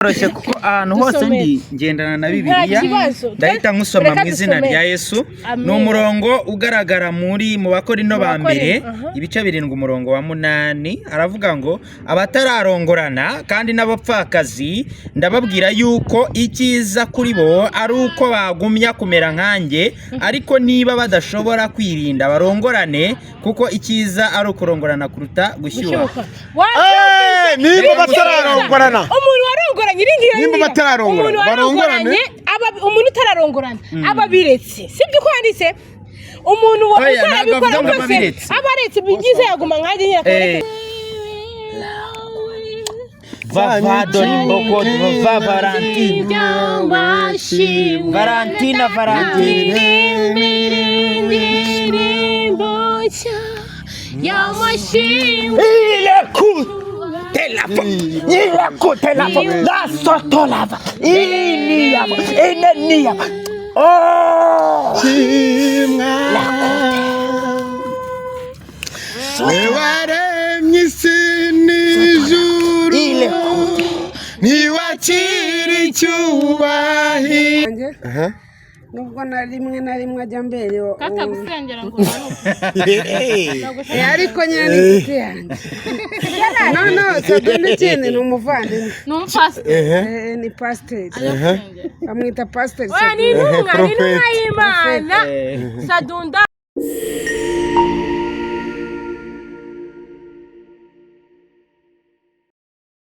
Byoroshye kuko ahantu hose Dusomere. ndi ngendana na Nta Bibiliya. kibazo. Ndahita nkusoma Reka mu izina dusomere. rya Yesu. Amen. Ni umurongo ugaragara muri mu Bakorino Mu ba mbere, Bakorino, aha. ibice 7, umurongo wa 8, aravuga ngo: "Abatararongorana kandi n'abapfakazi ndababwira yuko icyiza kuri bo ari uko bagumya kumera nkanjye, ariko niba badashobora kwirinda barongorane, kuko icyiza ari ukurongorana kuruta gushyuha." Gushyuha. Wabyumvise? Niba batararongorana. Umuntu warongoranye iri ngiyo Nimba ngira. batararongorana, Umuntu barongorane. warongoranye, umuntu utararongorana aba abiretse, sibyo uko handitse? Umuntu Oya, ntabwo utarabikora avuga ngo rwose abiretse. aba aretse, byiza yaguma nkanjye nyine akaba aretse. Vava Dorimboko, vava Valentine, Valentina, Valentine. Shimwa we waremye isi n'ijuru, ntiwakira icyubahiro. Nubwo na rimwe na rimwe ajya mbere Katagusengera ngo umanuke. Ariko nyine ni inshuti yanjye. No, no, Sadunda ikindi ni umuvandimwe. Ni umupasiteri. Ni pasiteri, Ajya gusengera. bamwita pasiteri Oya, ni Sadunda. intumwa, ni intumwa Prophet. y'Imana Sadunda.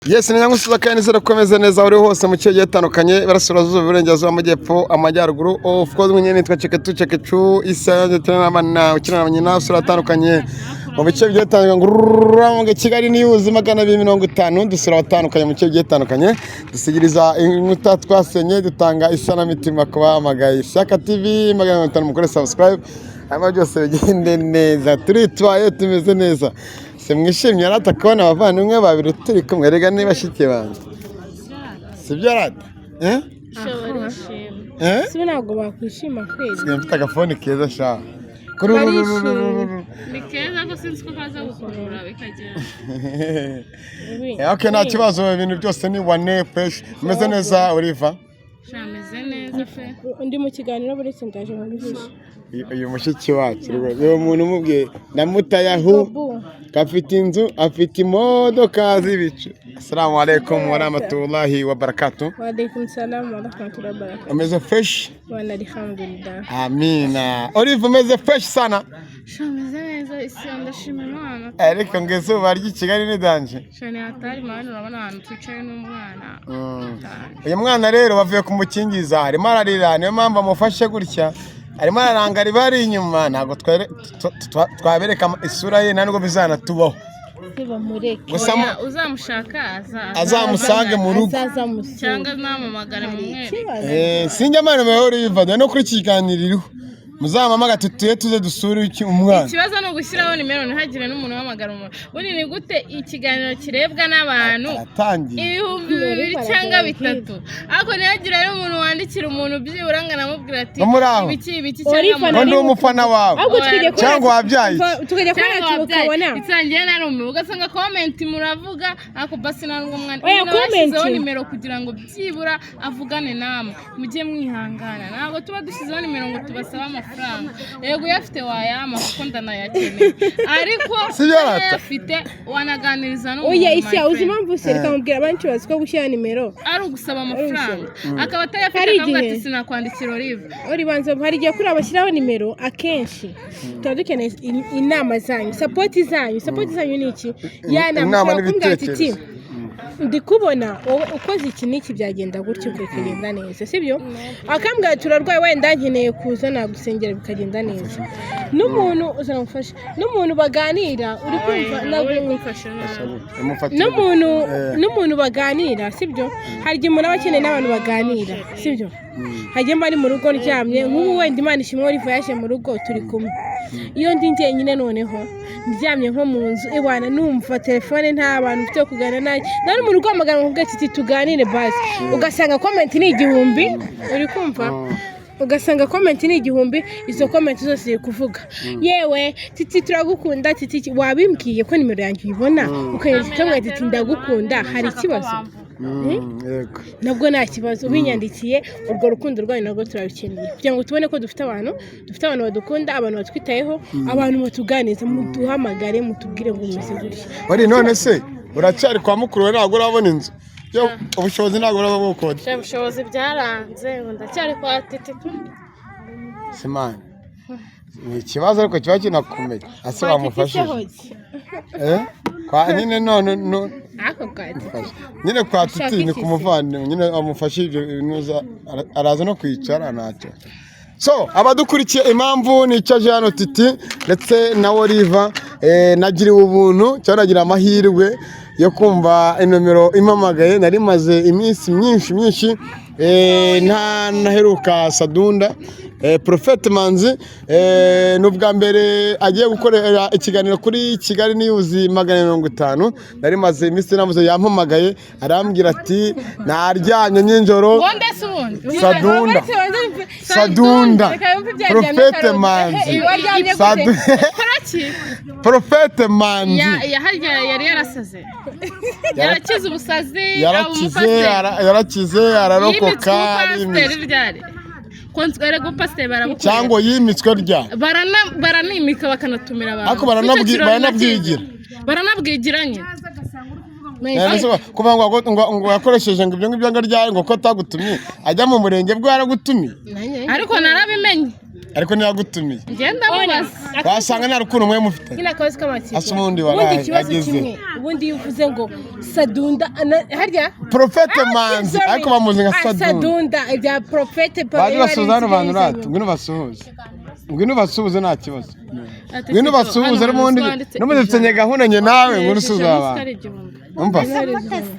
Yes, ni nyangusuza kandi nizere ko umeze neza aho uri hose mu kigiye gitandukanye, iburasirazuba, iburengerazuba, amajyepfo, amajyaruguru. Of course mwenyewe nitwa Cheketu Chekecu Isa, ndetse n'abana ukina na nyina usura atandukanye mu bice bigiye bitandukanye. Ngururururu, Kigali News 250, dusura abatandukanye mu bice bigiye bitandukanye, dusigiriza inkuta twasenye, dutanga isanamitima ku bahamagaye Ishyaka TV 500, mukore subscribe hanyuma byose bigende neza. Turitwaye, tumeze neza. Se mwishimye arata kubona abavandimwe babiri turi kumwe? Rega ni bashiki banjye, sibyo rata? Eh? Shobora ishimwe. Eh? Sibo, ntabwo bakwishima kweli. Nsigaye mfite agafone keza sha. Barishimye. Ni keza ko sinzi ko kaza gukurura bikagera. Ubi. Okay, nta kibazo, ibintu byose ni wane fresh. Umeze neza Oliva? Shameze neza fe. Undi mu kiganiro buretse, ndaje nkabihisha. Uyu mushiki wacu rwose, uyu muntu umubwiye ndamutayahu Bobu. Afite inzu, afite imodoka z'ibicu. Assalamu alaikum wa rahmatullahi wa barakatuh. Wa alaikum salam wa rahmatullahi wa barakatuh. Umeze fresh? Wana alhamdulillah. Amina. Oliva, umeze fresh sana? Shameze neza isi, ndashima Imana. Ariko ngo izuba ry'i Kigali ni danger. Shani hatari mani, urabona ahantu twicaye n'umwana. Uyu mwana rero bavuye kumukingiza, arimo ararira, niyo mpamvu amufashe gutya, arimo ararangara ibari inyuma. Ntabwo twabereka isura ye, nta nubwo bizanatubaho. Bamureke. Gusa Oya, uzamushaka azamusange mu rugo. Azaza musura. Cyangwa namamagara mumwereke. Ikibazo. Sinjya amana mahoro yiva no kuri iki kiganiro iriho, muzampamagare tutuye tuze dusure iki umwana. Ikibazo ni ugushyiraho nimero ntihagire n'umuntu uhamagara umuntu. Ubundi ni gute ikiganiro kirebwa n'abantu Aratangiye. 2000 cyangwa 3000, ariko ntihagire n'umuntu wandikira umuntu byibura ngo anamubwira ati No muri aho. ibiki ibiki Oliva cyangwa Ngo ndi umufana wawe. Ahubwo twigiye kubona Cyangwa wabyaye iki? tukajya kubona cyangwa wabyaye tukabona. Isangiye narumiwe, ugasanga comment muravuga, ariko basi nta nubwo mwana Oya, umuntu aba yashyizeho comment. nimero kugira ngo byibura avugane namwe, mujye mwihangana. Ntabwo tuba dushyizeho nimero ngo tubasabe amafaranga. Yego, uyafite wayama kuko ndanayakeneye, ariko Si byo rata? uyafite wanaganiriza n'umuntu, Oya my isi, uzi friend. impamvu se? Reka mubwira, abantu bazi ko gushyira nimero Ari ugusaba amafaranga, akaba atayafite, Hari akavuga igihe. ati sinakwandikira Olive. Uri banza, hari igihe kuri abashyiraho nimero akenshi tuba dukeneye inama zanyu, support zanyu. Support zanyu ni iki? Ya nama Inama ushobora kumbwira ati n'ibitekerezo. "Ti, ndi kubona wowe ukoze iki n'iki byagenda gutyo bikagenda neza," sibyo? Akambwira turarwaye, wenda nkeneye kuza nagusengera bikagenda neza. N'umuntu uzamufasha, n'umuntu baganira, uri kumva? Uri kumfasha nabi. Amufatira. N'umuntu, n'umuntu baganira, sibyo? Hari igihe umuntu aba akeneye n'abantu baganira, sibyo? Hari igihe mba ari mu rugo ndyamye, nk'ubu wenda Imana ishimwe Oliva yaje mu rugo turi kumwe. Iyo ndi njyenyine noneho ndyamye nko mu nzu iwana, numva telefone nta bantu mfite yo kuganira nanjye, nta n'umuntu uguhamagara ngo nkubwire ati tuganire basi, ugasanga comment ni 1000, uri kumva? Ugasanga comment ni 1000, izo comment zose ziri kuvuga yewe Titi turagukunda, Titi wabimbwiye ko nimero yanjye uyibona, ukanyereka ukamubwira ati ndagukunda, hari ikibazo? Yego. Nabwo nta kibazo, ubinyandikiye, urwo rukundo rwanyu nabwo turarukeneye kugira ngo tubone ko dufite abantu badukunda, abantu batwitayeho, abantu batuganiza. Muduhamagare, mutubwire ngo mumeze gutya. Wari none se uracyari kwa mukuru we? Ntabwo urabona inzu? Yo, ubushobozi ntabwo uraba bukode. Ubushobozi byaranze, ubu ndacyari kwa titi. Simani, ni ikibazo ariko kiba kinakomeye ase wamufashije. Eh, kwa nyine none Ako kwa titi. Nyine kwa titi Ushaka ni iki ku se? muvandimwe nyine wamufashe ibyo binuza, araza no kwicara ntacyo. So abadukurikiye, impamvu nicaje hano Titi ndetse na Oliva, nagiriwe ubuntu cyangwa nagira amahirwe yo kumva inomero impamagaye. Nari maze iminsi myinshi myinshi nta naheruka Sadunda. Prophet Manzi, ni ubwa mbere agiye gukorera ikiganiro kuri Kigali News 450. Nari maze iminsi namuze, yampamagaye arambwira ati naryamye nijoro. Ngo ndetse ubundi Sadunda, Sadunda, Prophet Manzi. Karaki. Prophet Manzi. Ya harya yari yarasaze, yarakize ubusazi. Yarakize, yarakize, ararokoka. Yimitswe Arimitswe. umupasiteri ryari? Erega ubupasiteri barabukora. Cyangwa yimitswe rya Baranimika bakanatumira abantu. Ariko Icyo kirori baranabwigira. nakizi. Baranabwigira nyine. Kuvuga ngo yakoresheje ngo ibyo ngibyo ngo ryari, ngo ko atagutumye ajya mu murenge bwo yaragutumiye? Ariko narabimenye. Ariko ntiyagutumiye. Ngenda mubaza. Wasanga nta rukundo mwe mufitanye. Nyine akabazo k'amatsiko. Asa ubundi Ubundi waraye, ikibazo ageze. kimwe, ubundi iyo uvuze ngo Sadunda harya Prophète Manzi. Sorry. Ariko bamuzi nka Ah, Sadunda. Sadunda, ibya Prophète. Baje basuhuza hano bantu ratu, ngwino basuhuze, ngwino basuhuze, nta kibazo, ngwino basuhuze. N'ubundi dufitanye gahunda njye nawe, ngwino usuhuze abantu. Umva se,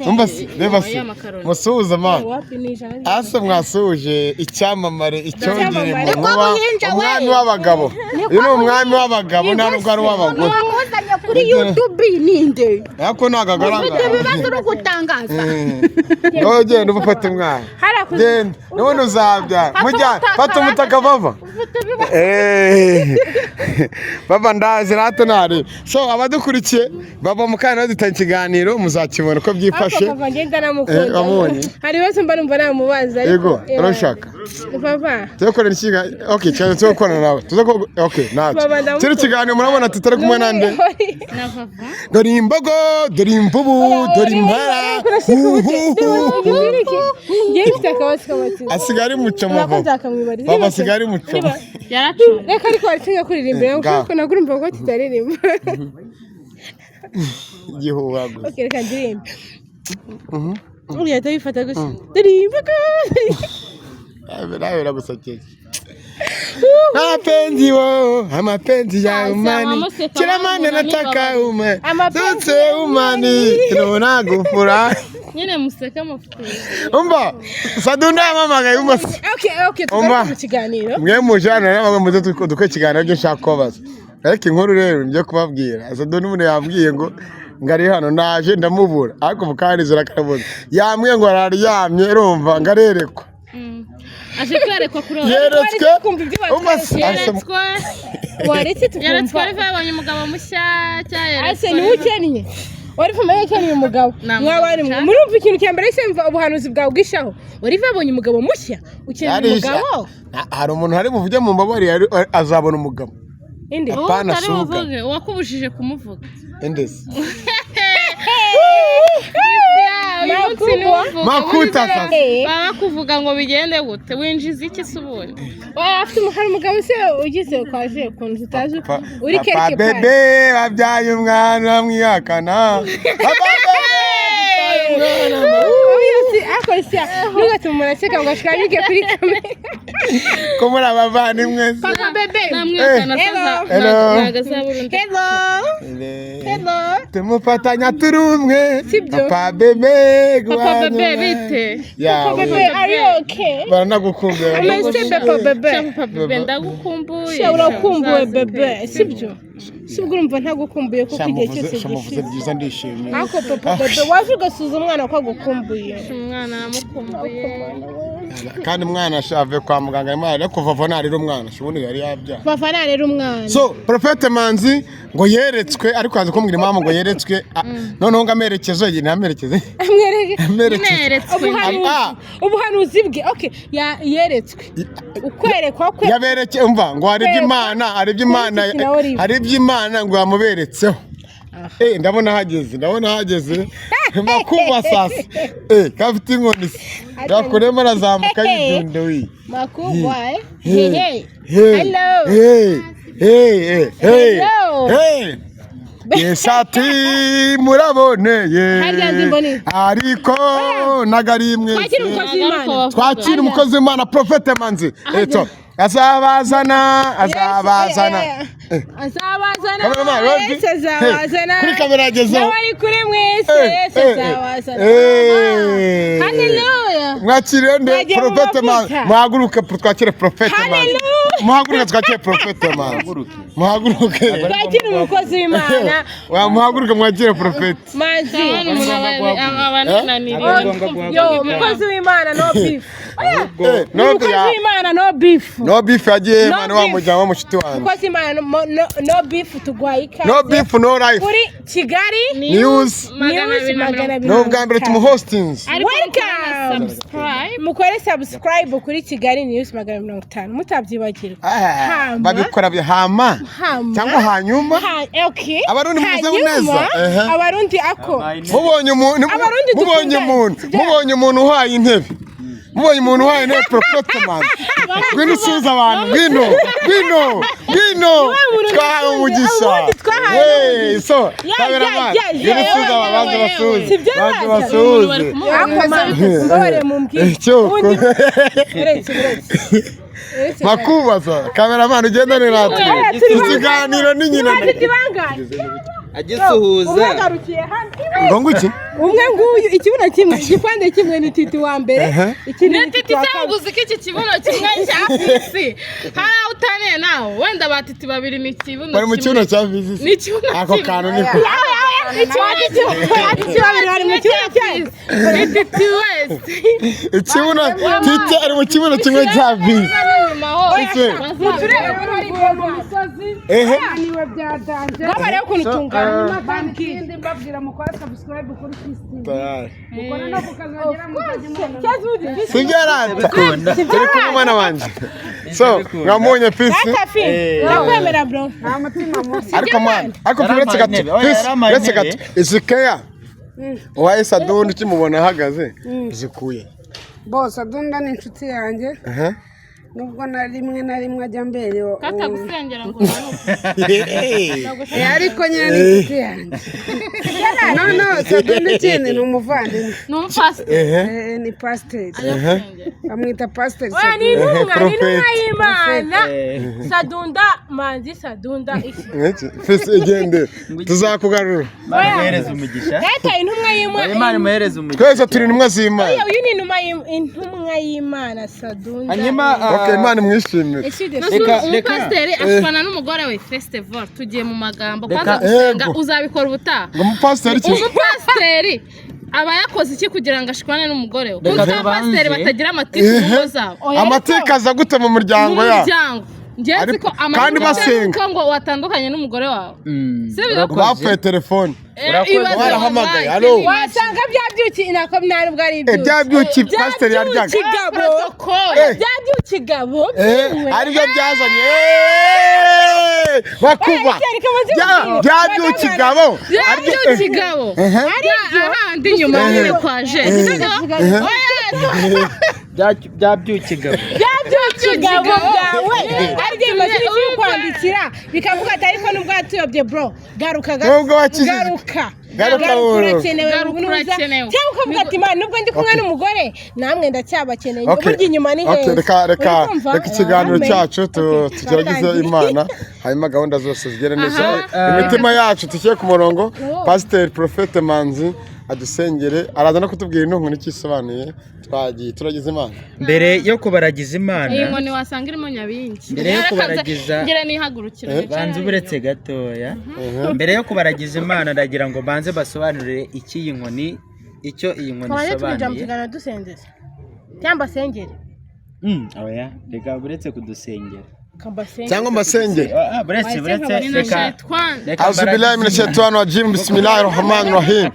umva se, reba se, musuhuze mama. Wapi, ni 100. Ase mwasuhuje icyamamare, icyongere mu Icyamamare. nkuba, umwami w'abagabo. Uyu ni umwami w'abagabo, nta nubwo ari uw'abagore. Wakuzanye kuri YouTube ninde? Ariko ntabwo agaragara. Ibibazo uri gutangaza. Wowe genda uba ufate umwana. Hariya Genda n'ubundi uzabyara mujyane, fata umutaka bava. Bava ndazi rato ntari. So abadukurikiye, bava mu kana dutanga ikiganiro, muzakibona uko byifashe. Ariko papa ngenda namukunda. Wamubonye? Hari ibibazo mba numva namubaza ariko Yego, urabishaka? Papa. Tuzakorana ikiganiro, okay, cyane tuzakorana nawe okay, ntacyo. Baba, ndamukunda. Kino kiganiro murabona tutari kumwe nande. Na vava. Dore imbogo, dore imvubu, dore impara. Ngewe mfite akabazo k'amatsiko. Asigaye ari mucoma. Nako Vuba nzakamwibariza. baba asigaye ari mucoma. Yaracuye. Reka, ariko waritinga kuririmba. Ngaho. Kuko nagura umva ko tutaririmba. Igihuha gusa. Okay, reka ndirimbe. Ugahita wifata gusa, dore imbogo. Nawe biragusekeje. Mapenzi wo, amapenzi ya umani. Wamuseka, Kila mane wamubona. nataka ume Amapenzi zote ya umani tunagufura. Nyine museke amafuti. Umva, Sadunda yampamagaye, umva se. Okay, Umva. tugaruke mu kiganiro. Mwe mujana namwe muze dukore ikiganiro byo nshaka kubabaza. Ariko inkuru rero ngiye kubabwira, Sadunda umuntu yambwiye ngo ari hano, naje ndamubura, ariko mukandizera akarabuze. Yambwiye ngo araryamye, urumva ngo arerekwa. Aje kwerekwa kuri uwo. Yeretswe. Kumva ibyo Umva se, Yeretswe. Waretse Yeretswe. tukumva. Ariko yabonye umugabo mushya cyangwa Ase yeretswe? niwe ukennye, wari fama yakennye umugabo. Nta Mwabari mugabo. murumva ikintu cya mbere se, mva ubuhanuzi bwawe bwishaho, wari abonye umugabo mushya, ukeneye umugabo. Hari umuntu hari buvuge mu mbabare azabona umugabo. Inde? Wowe Apana, utari suga. buvuge uwakubujije kumuvuga. Endesi. Uyu munsi ni uvuga. Makuta sasa. Baba bakuvuga ngo bigende gute? Winjiza iki se ubundi? Oya, afite hari umugabo se ugize kwaje ukuntu tutazi uri Papa quelque part. bebe wabyaye umwana mwihakana. Papa bebe wabyaye umwana. Oya, si ariko si ntugatuma umuntu aseka ngo ashwanyuke kuri kamera. Ko muri abavandimwe se. Papa bebe. Namwihakana. Hello. Hello. Ntabwo azabura undi. Hello, hello. Tumufatanya turi umwe. Sibyo? Papa bebe. Papa bebe, bite? Papa bebe, are you okay? Baranagukumbuye. Ameze papa bebe. Papa bebe, ndagukumbuye. Sha, urakumbuwe Uzaze bebe. pe. Sibyo? Si ubwo urumva ntagukumbuye kuko igihe cyose Shamuvuze gishize. byiza, ndishimye. Ariko papa bebe, waje ugasuza umwana ko agukumbuye. Umwana namukumbuye. Kandi umwana avuye kwa muganga, arimo ararira kuva ava narira umwana, ubundi yari yabyara. Bava narera umwana. So Prophète Manzi ngo yeretswe, ariko yaza kumbwira impamvu ngo yeretswe. Noneho ngo amerekezo ye ni amerekezo Amwereke amerekezo Neretswe. Ubuhanuzi. Ah. Ubuhanuzi bwe, okay, yeretswe ukwerekwa kwe. Yabereke, umva ngo hari ibyo Imana, hari ibyo Imana, Kuri Titi na Olive. hari ibyo Imana ngo yamuberetseho. Ndabona hageze, ndabona hageze makuba sasa. Kafite inkoni se gakuremo, arazamuka yidunde wi. Makubwa eh. Hey. Hey. Hey. Hello. Hey, hey, hey, hey. Hello. Hey. Yesu ati muraboneye. Harya ndimbo ni- Ariko nagari mwese. Twakire umukozi w'Imana. Twakire umukozi w'Imana Prophète Manzi. Eto azabazana, azabazana. Azabazana. Cameraman, ready? Yesu azabazana. Hey, kuri kamera yagezeho. N'abari kuri mwese, Yesu azabazana. Eh. Haleluya. Mwakire nde? Mwagiye mu Prophète Manzi. mavuta. Muhaguruke, twakire Prophète Manzi. Haleluya. Muhaguruke twakire Prophète Manzi, muhaguruke. Twakire umukozi w'Imana. Wa, muhaguruke mwakire Prophète. Manzi. Umuntu aba ananiriwe. Yo, umukozi w'Imana, no beef. Oya. Eh, no Umukozi w'Imana, no beef. No beef, yagiye No mani wa beef. muryango wa mushuti wanjye. Umukozi w'Imana, no beef, tugwaye ikaze. No beef, no life. Kuri Kigali News. News 250. Ni ubwa mbere tumuhostinze. Ariko Welcome. subscribe. Mukore subscribe kuri Kigali News 250, mutabyibagirwa. Hama. Babikora hama Hama. cyangwa hanyuma. Okay. Abarundi mumeze Hanyuma, neza? Ehe. Abarundi ako Mubonye umuntu, Abarundi mubonye dukundana. umuntu, Sibyo? mubonye umuntu uhaye intebe, mubonye umuntu uhaye intebe Prophète Man, ngwino usuhuze abantu, ngwino, ngwino, ngwino. Muntu Twahawe dukunze, umugisha. ubundi twahawe. Hey, so Ya, cameraman, ya, ya, ngwino usuhuze ya, abantu, banze ya, ya. basuhuze, Sibyo, banze baza. basuhuze. Mbabare mumbwire. Icyo Ubundi uretse, uretse, uretse. Makubaza cameraman, ugendane natwe. Oya, turi Ikiganiro ni nyina. Turi bangahe? Agisuhuza. Umwe agarukiye hano. Ngo nguki? Umwe nguyu, ikibuno kimwe, igipande kimwe ni Titi wa mbere, Ehe. ikindi ni Titi Titi wa kabiri. cyangwa uzi ko iki kibuno kimwe cya visi hari aho utaniye nawe, wenda ba Titi babiri ni ikibuno. Bari mu kibuno cya visi. Ni ikibuno Ako kimwe. kantu niko. Titi babiri bari mu kibuno cyayo. Ni Titi wese. Ikibuno, Titi ari mu kibuno kimwe cya visi. Inyuma hose. Muturebe ko hari Mu misozi. Ehe. Niwe byadanje. Ngabarebe ukuntu tungana. Hanyuma kandi ikindi mbabwira, mukora subscribe kuri Peace TV. Tayari. Mukore no kukazogera, muzajya mubona. Sibyo arata. Turi kumwe mwana wanjye. So mwamubonye Peace. Data fi, ndakwemera bro. Nta mutima mubi. Ariko mwana, ariko Yarampaye uretse gato, intebe. Oya, Peace, yarampaye uretse intebe. gato. Izi keya uwaye Sadundi ukimubona ahagaze zikuye. Bose Adunda ni inshuti yanjye. Ehe. Nubwo na rimwe na rimwe ajya mbere. Katagusengera ngo umanuke. Ariko nyine ni inshuti yanjye. No, Sadunda ikindi ni umuvandimwe. Ni umupasiteri. Ehe. Ni pasiteri. Ehe. Bamwita pasiteri Oya, ni Sadunda. intumwa, ni intumwa Prophet. y'Imana. Sadunda Manzi, Sadunda iki? Iki? Peace, igende tuzakugarura. Imana imuhereze umugisha. Data, intumwa y'Imana. Imana imuhereze umugisha. Twese turi intumwa z'Imana. Oya, uyu ni intumwa intumwa y'Imana Sadunda. Hanyuma Okay, Imana imwishimire. Eshide. Reka- reka. Umupasiteri ashwana n'umugore we. Festival tugiye mu magambo. Reka- Kwanza gusenga Yego. uzabikora ubutaha. Ngo umupasiteri ki? Umupasiteri aba yakoze iki kugira ngo ashwane n'umugore we? Reka Kuko abapasiteri tubanze. batagira amatiku mu ngo zabo. Amateka aza gute mu Mu muryango ya? muryango njye nzi Ariko- ko kandi amatiku basenga. ko ngo watandukanye n'umugore wawe. Sibyo? Urakoze. Bapfuye telefone. Urakoze. Ibaze Barahamagaye, wallahi. hello. Wasanga bya byuki, nako nta nubwo ari Eh, bya byuki pasiteri yaryaga. Byuki gabo. Protocol. Eh. Bya byuki gabo. Eh, aribyo byazanye. Bakuba. Oya, reka maze kubwira. Bya byuki gabo. Bya Aribyo- byuki gabo. Ehe. Ahandi inyuma nyine kwa je. Bya byuki gabo. Bya byuki gabo byawe aribyo bimaze iminsi bikwandikira, bikavuga ati ariko nubwo watuyobye bro, garuka gato. Nubwo wakijijwe. Garuka. Garuka buhoro. Urakenewe. Garuka nuza. urakenewe. Cyangwa ukavuga ati Imana, nubwo ndi kumwe n'umugore namwe ndacyabakeneye. Okay. Burya inyuma ni Okay, heza. reka reka Uri kumva? reka ikiganiro Amen. cyacu Okay, tugerageze twatangiye. Imana, hanyuma gahunda zose zigere neza. Aha. Imitima yacu tushyire ku murongo. Pasiteri Prophète Manzi. Adusengere, araza no kutubwira ino nkoni icyo isobanuye. Twagiye, turagize Imana. Mbere yo kubaragiza Imana, Iyi nkoni wasanga irimo nyabingi. Mbere yo kubaragiza- Ngira nihagurukire. Banza uburetse gatoya. Mbere yo kubaragiza Imana, ndagira ngo banze basobanurire icyo iyi nkoni, icyo iyi nkoni Tubanze twinjira mu isobanuye. kiganiro dusengeze cyangwa basengere. Oya, reka buretse kudusengera. Kambasengere. Cyangwa mbasengere. Ah, ah, buretse, buretse, Ni na reka shayitani. Reka أعوذ بالله من mbaragize Imana. الشيطان الرجيم، بسم الله الرحمن الرحيم،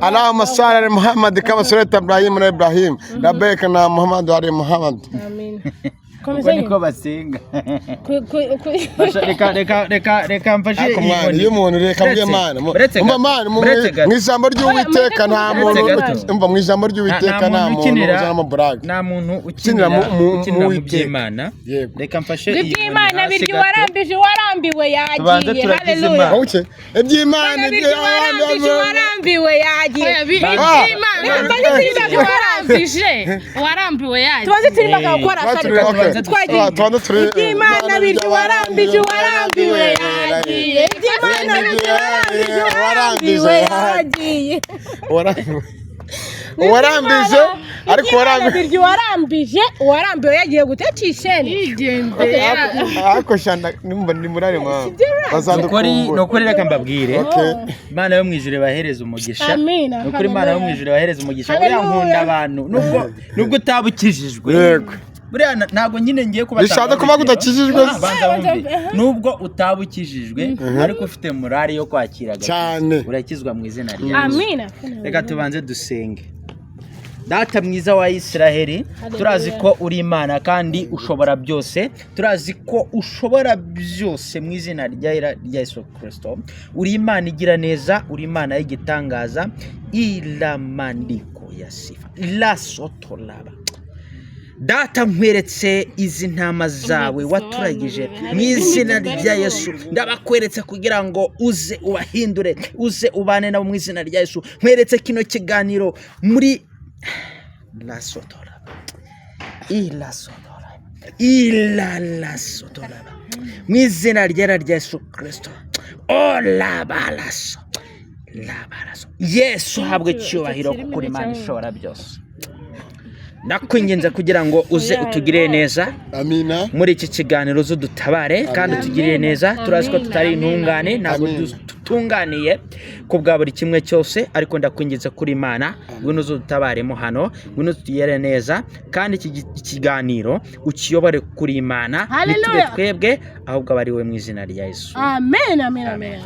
اللهم صل على محمد كما صليت ابراهيم على ابراهيم، لبيك يا محمد وعلى محمد. Amen. Uko Komeza niko nyine. basenga. Ku- Reka, reka, reka, reka mfashe Ariko iyi mwana, nkoni. iyo umuntu, reka mbwiye Buretse, mwana, buretse umva gato, mwana, buretse gato. mu ijambo ry'Uwiteka nta muntu Buretse gato. umva, mu ijambo ry'Uwiteka nta muntu ukinira uzanamo burage. Nta muntu Ukinira ukinira mu ukinira mu Uwiteka. by'Imana. Yego. Reka mfashe iyi nkoni Iby'Imana hasi birya gato. uwarambije, uwarambiwe Tubanze yagiye. turagize Haleluya. Imana. Okay, iby'Imana Birya uwarambije, uwarambiwe yagiye. Oya, Ah. iby'Imana Tubanze turirimba uwarambije, uwarambiwe yagiye. Tubanze turirimba gakora. Tubanze Sorry. turi- okay. Twagiye. Ah, tubanze turi- Iby'Imana birya uwarambije, uwarambiwe yagiye. Iby'Imana birya uwarambije, uwarambiwe yagiye. Uwarambiwe, uwarambije, ariko uwarambiwe. Birya uwarambije, uwarambiwe yagiye guteka isheni. Yigendeye. Ariko shanda nimba ni muri ayo mpamvu Nukuri, bazadukumbura. nukuri, reka mbabwire. Okay. Imana yo mu ijuru ibahereze umugisha. Amina. Nukuri, Imana yo mu ijuru ibahereze umugisha. Buriya Haleluya. nkunda abantu, nubwo utaba ukijijwe. Yego. Buriya ntabwo nyine ngiye kubatanga Bishatse kuvuga ko urugero. udakijijwe Ah, se? banza wumve. Nubwo utaba ukijijwe ariko ufite morale yo kwakira agakiza. Cyane. Urakizwa mu izina rya Yesu. Amina. Reka tubanze dusenge. Data mwiza wa Isiraheli, turazi ko uri Imana kandi ushobora byose. Turazi ko ushobora byose mu izina rya Yesu Kirisito. Uri Imana igira neza, uri Imana y'igitangaza. Ilamandiko ya sifa lasotolaba. Data, nkweretse izi ntama zawe waturagije mu izina rya Yesu. Ndabakweretse kugira ngo uze ubahindure, uze ubane nabo mu izina rya Yesu. Nkweretse kino kiganiro muri lasotora ilasotora ilalasotora mu izina ryera rya Yesu Kirisito. Olabalaso labalaso. Yesu habwe icyubahiro kuko uri Imana ishobora byose. Ndakwinginze kugira ngo uze utugirire neza Amina. muri iki kiganiro, uze udutabare kandi utugirire neza. Turazi ko tutari intungane, ntabwo Amen. dutunganiye ku bwa buri kimwe cyose, ariko ndakwinginze kuri Imana, ngwino uze udutabaremo hano, ngwino utugirire neza, kandi iki kiganiro ukiyobore kuri Imana. Hallelujah. Ntitube twebwe, ahubwo abe ari we, mu izina rya Yesu. Amen, amen, amen.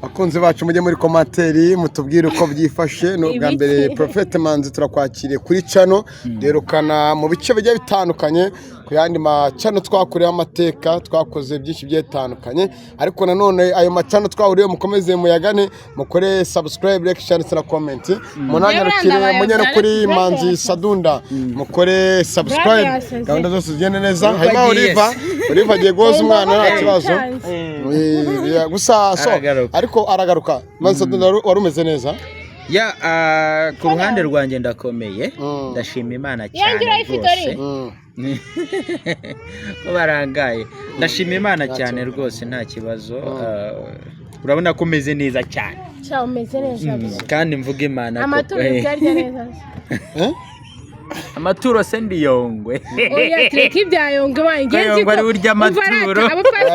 Abakunzi bacu, mujye muri commentaire mutubwire uko byifashe. Ni ubwa mbere Ibiki? Prophète Manzi turakwakiriye kuri channel derukana mu bice bigiye bitandukanye. Ku yandi ma channel twakoreyeho amateka, twakoze byinshi bigiye bitandukanye, ariko nanone ayo ma channel twahuriyeho mukomeze muyagane, mukore subscribe, like, share ndetse na comment. Munanyarukire Yewe, mujye no kuri ndabaye. Manzi Sadunda mukore subscribe, Yasaze. gahunda zose zigende neza. Uko Hanyuma agiye Oliva, Oliva agiye guhoza umwana, nta kibazo. Gusa so Aragaruka. ariko aragaruka. Manzi Sadunda, wari umeze neza? Ya, ku ruhande rwanjye ndakomeye. Ndashima Imana cyane Yanjye urayifite, rwose. Oli? Ko barangaye. Ndashima Imana cyane rwose, nta kibazo. Urabona ko umeze neza cyane. Cya umeze neza. Kandi mvuga Imana koko. Amaturo byarya neza. Eh? Amaturo se ndiyongwe? Oya, tureke ibya Yongwe wanjye. Ko Yongwe ari urya amaturo.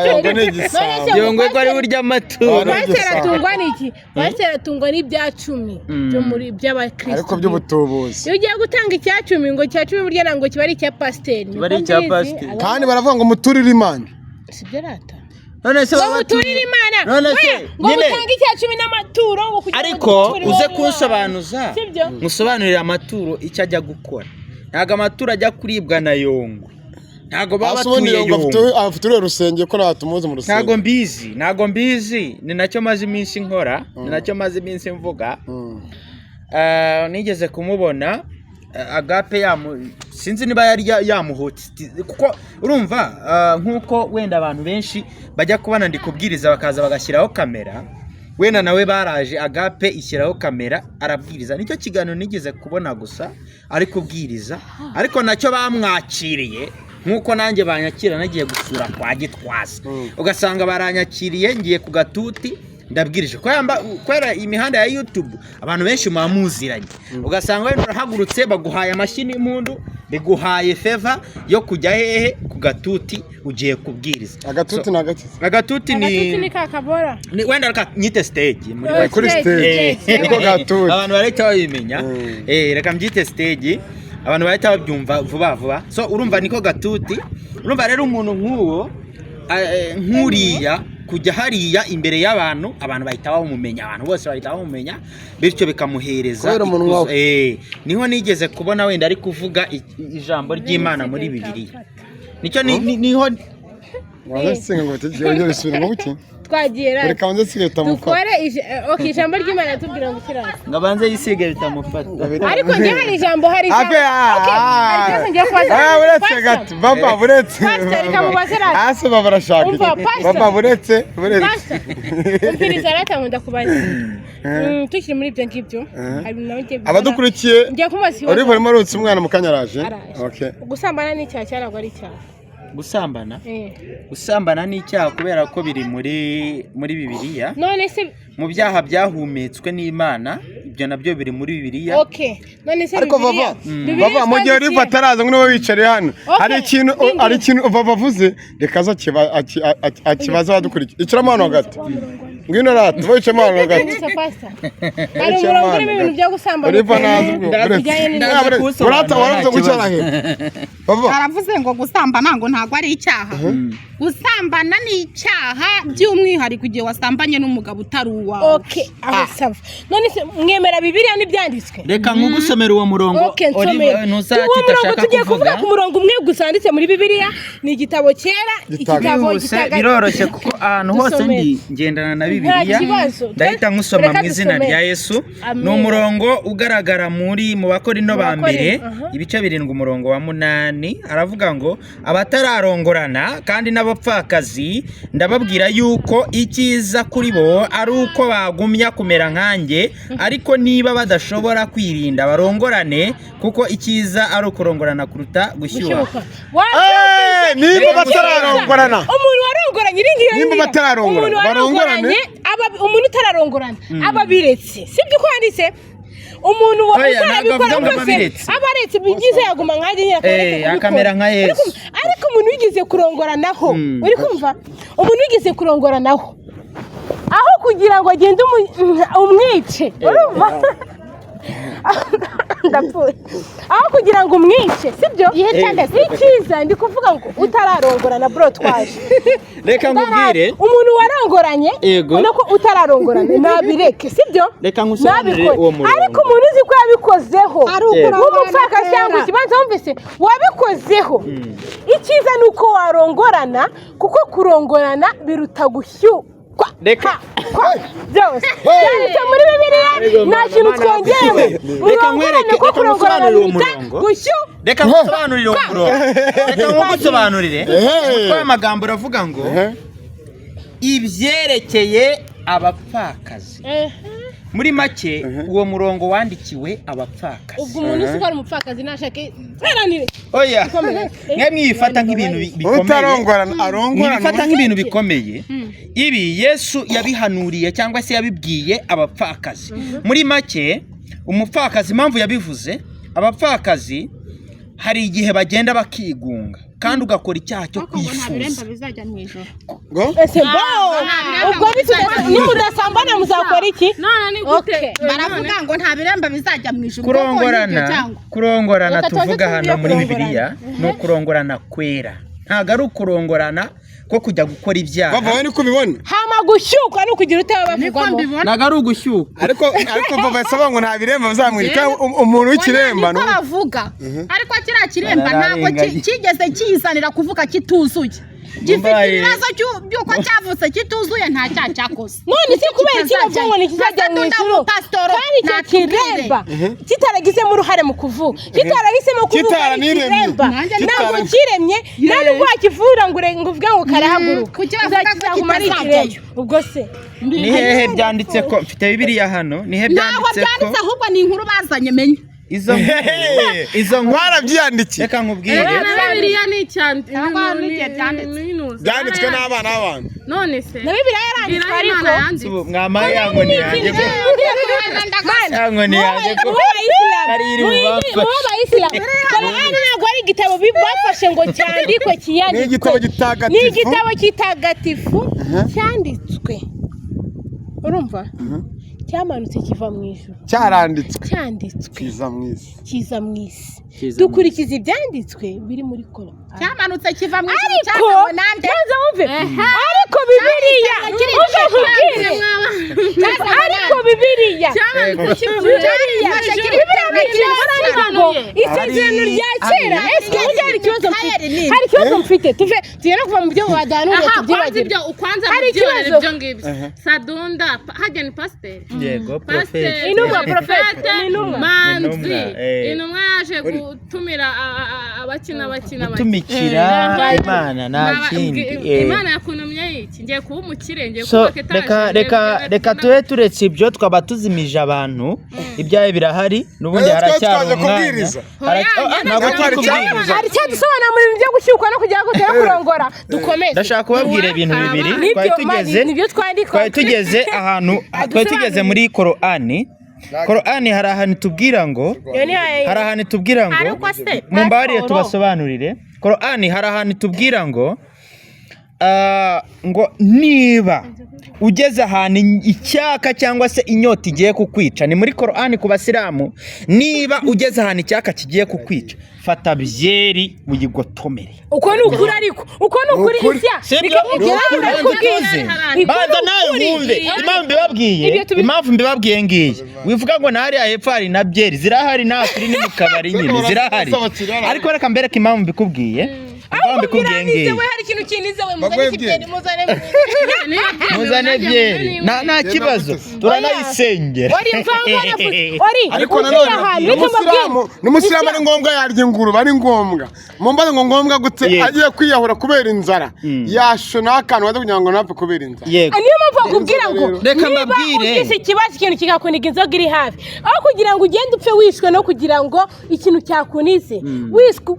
Yongwe ni igisambo. Yongwe ko ari urya amaturo. Ari Pasiteri igisambo. atungwa n'iki? Pasiteri atungwa n'ibya cumi byo muri by'abakristo. Ariko by'ubutubuzi. Iyo ugiye gutanga icya cumi, ngo icya cumi burya ntabwo kiba ari icya pasiteri. Kiba ari Niko icya mbizi. pasiteri. Kandi baravuga ngo muturire Imana. Si byo rata? None se Ngo baba muturire Imana. None se Oya, ngo nyine mutange icya cumi n'amaturo ngo kugira ngo ariko duture uze Imana. kunsobanuza, Sibyo? musobanurire amaturo icyo ajya gukora. Ntabwo amaturo ajya kuribwa na Yongwe, ntabwo baba Hasi ubundi batuye Yongwe afite Yongwe. afite uruhe rusengero ko ntabwo tumuzi mu Ntabwo rusengero? mbizi, ntabwo mbizi. Ni nacyo maze iminsi nkora, ni nacyo maze iminsi mvuga. Nigeze kumubona, Agape yamu, sinzi niba yari yamuhotse, kuko urumva, nk'uko wenda abantu benshi bajya kubona ndi kubwiriza bakaza bagashyiraho kamera, wenda nawe baraje Agape ishyiraho kamera arabwiriza. Nicyo kiganiro nigeze kubona gusa ari kubwiriza, ariko nacyo bamwakiriye nk'uko nanjye banyakira nagiye gusura kwa Gitwaza, ugasanga baranyakiriye ngiye ku gatuti. Ndabwirije kubera imihanda ya YouTube, abantu benshi muba muziranye, ugasanga wenda urahagurutse, baguhaye amashyi n'impundu, biguhaye favor yo kujya hehe? Ku gatuti, ugiye kubwiriza. Agatuti ni agakiza. Agatuti Agatuti ni ni kakabora. Wenda reka nyite stage muri Eh, make. Kuri stage niko gatuti. Abantu barahita babimenya. Reka mbyite stage, abantu bahita babyumva vuba vuba. So urumva niko gatuti. Urumva rero umuntu nk'uwo, nk'uriya, kujya hariya imbere y'abantu, abantu bahita bamumenya, abantu bose bahita bamumenya, bityo bikamuhereza Kubera umunwa ikuzo. we. Niho nigeze kubona wenda ari kuvuga ijambo ry'Imana muri Bibiliya, nicyo niho. Waza ngo yongere usubire mu buki. Twagiye rero. Reka banze sige bitamufata. Dukore okay, ijambo ry'Imana tubwira ngo kirasa. Ngo abanze yisige bitamufata. Ariko njye hari ijambo, hari ijambo. Abe. Okay, hari ikibazo ngiye kubaza. Ah, uretse Pastor, gato baba, buretse. Pastor, reka mubaze rata. Hasi baba arashaka Umva, iki? Pastor. Baba, buretse, buretse. Pastor, umviriza rata, nkunda kubaza. Tukiri muri ibyo ngibyo, hari ibintu nawe ngiye kubona. Abadukurikiye, Ngiye kumubaza ikibazo. Olive arimo arutse umwana, mu kanya araje. Araje. Okay. Gusambana ni icyaha cyangwa ntabwo ari icyaha? Gusambana? Eh. Gusambana ni icyaha kubera ko biri muri Bibiliya. None se Mu byaha byahumetswe n'Imana, ibyo nabyo biri muri Bibiliya. Okay, none se Ariko Bibiliya vava Bibiliya vava, mu gihe Olive itwandikiye- ataraza, ngo niwe wicariye hano, Okay, hari ikintu nindi. hari ikintu vava avuze, reka aze akibaze abadukurikiye. Icaramo hano hagati, ngwino rata, wicamo hano hagati. Gusa pastor, hari umurongo urimo ibintu byo gusambana. Olive naza ubwo. Ndaza- Buretse. ndaza Buretse. kuwusobanura, Urata waravuze nta gucara he vava? Aravuze ngo gusambana ngo ntabwo ari icyaha. Gusambana ni icyaha, by'umwihariko igihe wasambanye n'umugabo utari uwawe. Okay, aho ça va. None se mwemera Bibiliya n'ibyanditswe? Reka nkugusomere uwo murongo. Okay, Olive, nsomere. ntuzati Uwo murongo udashaka tugiye kuvuga kuvuga. ku murongo umwe gusa wanditse muri Bibiliya, ni igitabo cyera, igitabo Byihuse, gitagatifu. biroroshye kuko ahantu hose Dusomere. ndi ngendana na Bibiliya. Nta kibazo. Ndahita nkusoma Reka mu izina dusomere. rya Yesu. Amen. Ni umurongo ugaragara mu Bakorino Mu ba mbere, Bakorino, aha. ibice 7, umurongo wa 8, aravuga ngo: "Abatararongorana kandi n'abapfakazi ndababwira yuko icyiza kuri bo ari uko bagumya kumera nkanjye. Ariko niba badashobora kwirinda, barongorane, kuko icyiza ari ukurongorana kuruta gushyuha." Gushyuha. Eh, niba batararongorana. Umuntu warongoranye, iri ngiyo Nimba ngira. batararongorana, Umuntu warongoranye, umuntu utararongorana aba abiretse, sibyo uko handitse? Umuntu Oya, ntabwo utarabikora avuga ngo rwose abiretse. aba aretse, byiza yaguma nkanjye nyine, akaba aretse Eh, kubikora. akamera nka Yesu. Ariko umuntu wigeze kurongoranaho, uri kumva, umuntu wigeze kurongoranaho, aho kugira ngo agende umwice, urumva ndapfuye, aho kugira ngo umwice, sibyo icyiza? Ndi kuvuga ngo utararongorana, bro, twaje. Reka nkubwire. Umuntu warongoranye, Yego. ubona ko utararongorana nabireke, sibyo? Reka nkusobanurire Nabikore. uwo murongo. Ariko umuntu uzi ko yabikozeho, Ari ukurongorana w'umupfakazi cyangwa kera. ikibanza wumvise wabikozeho, icyiza ni uko warongorana, kuko kurongorana biruta gushyukwa. Reka Byose byanditse muri Bibiliya, nta kintu twongeyemo. Reka Urongorane nkwereke, kuko reka kurongorana ngusobanurire uwo biruta murongo. gushyukwa. Reka ngusobanurire uwo murongo, reka nkugusobanurire. Ehe. Umutwe w'amagambo uravuga ngo ibyerekeye abapfakazi. Muri make, uwo murongo wandikiwe abapfakazi. Ubwo umuntu uzi ko ari umupfakazi nashake teranire. Oya, Ikomeye. mwe mwifata nk'ibintu bikomeye. Utarongorana arongorana. Mwibifata nk'ibintu bikomeye. Ibi Yesu yabihanuriye cyangwa se yabibwiye abapfakazi. Muri make, umupfakazi, impamvu yabivuze, abapfakazi hari igihe bagenda bakigunga kandi ugakora icyaha cyo Ariko ngo nta biremba kwifuza. bizajya mu ijoro. Ngo Ese bo, ubwo nimudasambana muzakora iki? None ni gute? Okay. Baravuga ngo nta biremba bizajya mu ijoro. Ubwo ni Kurongorana, ibyo cyangwa kurongorana Reka tuze tuvuga hano tuvuge muri kurongorana. Bibiliya ni ukurongorana kwera, ntabwo ari ukurongorana ko kujya gukora ibyaha. Bava, wowe niko ubibona? Hama gushyukwa ni ukugira utaba niko bavugwamo. mbibona. Ntabwo ari ugushyukwa. Ariko vava yasaba ngo nta biremba bizamwirika umuntu w'ikiremba. Niko bavuga, ariko kiriya kiremba ntabwo kigeze kiyizanira kuvuga kituzuye, gifite Mumbaye. ibibazo by'uko cyavutse kituzuye, nta cyaha cyakoze. None se kubera iki bavuga ngo ntikizajya mu ijuru kandi icyo kiremba kitaragizemo uruhare mu kuvuga, kitarahisemo kuvuga ari Kitaraniremye. ikiremba? Nanjye Ntabwo Kitararemye. kiremye, nta nubwo wakivura ngo uvuge ngo karahaguruka. Kuki bavuga ko Uzakizaguma ari kitazajyayo? ikiremba ubwo se? Ni hehe byanditse ko, mfite Bibiliya hano, ni he Ntabwo byanditse ko byanditse, ahubwo ni inkuru bazanye, menya. Izo nkuru Barabyiyandikiye. Reka nkubwire. Na Bibiliya ni icyanditse. Cyangwa n'igihe byanditse. Byanditswe n'abana b'abantu. None se Na Bibiliya yaranditswe, Bwira ariko Imana yanditse. Ubu mwamaye ya nkoni yanjye ko, ya nkoni yanjye ko ari iri bubafashe. Mu bayisilamu, Korani ntabwo ari igitabo bafashe ngo cyandikwe, kiyandikwe. Ni igitabo gitagatifu. Ni igitabo kitagatifu cyanditswe, urumva, cyamanutse kiva mu ijuru. Cyaranditswe. Cyanditswe. Kiza mu isi. Kiza mu isi. Kiza mu Dukurikiza ibyanditswe biri muri Korani. Cyamanutse kiva mu ijuru, Ariko cyazanywe nande? Banza wumve, ariko Bibiliya, umve nkubwire, ariko Bibiliya Cyamanutse kivuye Bibiliya Bibiliya ni ngo isezerano rya kera. Ese ubundi hari ikibazo mfite? Hari ikibazo mfite, tuve tugere kuva mu byo wadanuriye, Aha, kwanza tubyibagirwe. ibyo ukwanza Hari mubyihorere. ikibazo. Ibyo ngibyo, Sadunda hajya ni pasiteri. Yego, Pasiteri. profeti. Intumwa, prophet. Profete. Ni intumwa. Manzi. Intumwa, eh. Intumwa yaje gutumira abakina bakina. Gutumikira Imana, nta kindi. Imana yakuntumye iki? Ngiye kuba umukire, ngiye So kubaka etaje, reka ngiye reka reka tube turetse ibyo, twaba tuzimije abantu. Ibyawe birahari n'ubundi, Eh, twari haracyari twaje umwanya. kubwiriza. Oya, Ntabwo njye turi ntabwo kubwiriza. Hari icyadusobanura mu bintu byo gushyukwa no kugira ngo no kurongora, dukomeze. Ndashaka kubabwira ibintu bibiri. Nibyo, Twari tugeze mani, nibyo twandika. Twari tugeze ahantu, twari tugeze muri Korani. Korani hari ahantu tubwira ngo Iyo ni hari ahantu tubwira ngo Ariko se, mumbabarire, pasiporo. tubasobanurire. Korani hari ahantu tubwira ngo ngo niba ugeze ahantu icyaka cyangwa se inyota igiye kukwica, ni muri Korani ku basilamu, niba ugeze ahantu icyaka kigiye kukwica, fata byeri uyigotomere. Uko ni ukuri, ariko uko ni ukuri. Ukuri. Isya. Sibyo? Reka nkubwire, Ni ukuri. ndakubwiye. Banza Iko banza ni nawe ukuri. wumve impamvu mbibabwiye. Ibyo Impamvu mbibabwiye ngiyi: wivuga ngo nahariya hepfo hari na byeri, zirahari, naha turi ni mu kabari nyine zirahari, ariko reka mbereke impamvu mbikubwiye. Impamvu Ahubwo mbikubwiye ngiyi. biranize we, hari ikintu kinize we, muzane Baguhe ikibyeri, byeri. muzane. Muzane byeri, nta kibazo, turanayisengera. Ori, mvango yaravuze ori. Ariko Ugiye nanone ahantu, reka n'umusilamu mbabwire. n'umusilamu ari ngombwa yarya ingurube, ari ngombwa mumbaze ngo ngombwa gute? Yego. Agiye kwiyahura kubera inzara, yashona akantu baza kugira ngo ntapfe kubera inzara. Yego. Niyo mpamvu bakubwira ngo Reka niba mbabwire. ugize ikibazo, ikintu kikakuniga, inzoga iri hafi, aho kugira ngo ugende upfe wishwe no kugira ngo ikintu cyakunize,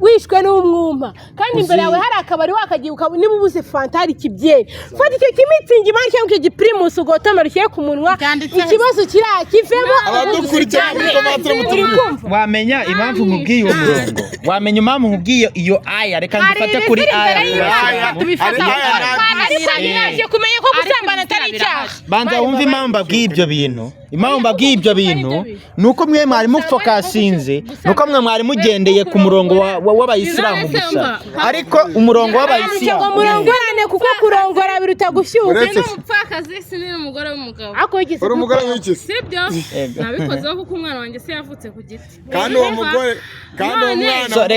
wishwe n'umwuma, kandi imbere yawe hari akabari, wakagiye niba ubuze fanta hari ikibyeri, fata icyo kimitsingi imana cyangwa icyo gipirimusi ugotomera ushyire ku munwa, Byanditse. ikibazo kiriya kivemo. Abadukurikirana muri commentaire Uri mutubwire. kumva? Wamenya impamvu nkubwiye uwo murongo, wamenya impamvu nkubwiye iyo aya, reka Hari ngifate kuri ibizira aya imbere ku y'Imana, basilamu. tubifata Hari uko aya Ariko twananiranye. naje kumenya ko gusambana atari icyaha. Banza wumve impamvu mbabwiye ibyo bintu. Impamvu mbabwiye ibyo bintu ni uko mwe mwari mufokasinze, ni uko mwe mwari mugendeye ku murongo w'abayisilamu gusa, ariko umurongo Ngo w'abayisilamu murongorane, kuko kurongora biruta gushyuha. Uretse Ni umupfakazi, si ni umugore w'umugabo. Ariko wigeze Uri umugore w'iki se? Sibyo, nabikozeho kuko umwana wanjye se yavutse ku giti. Kandi uwo mugore, kandi uwo None. mwana So,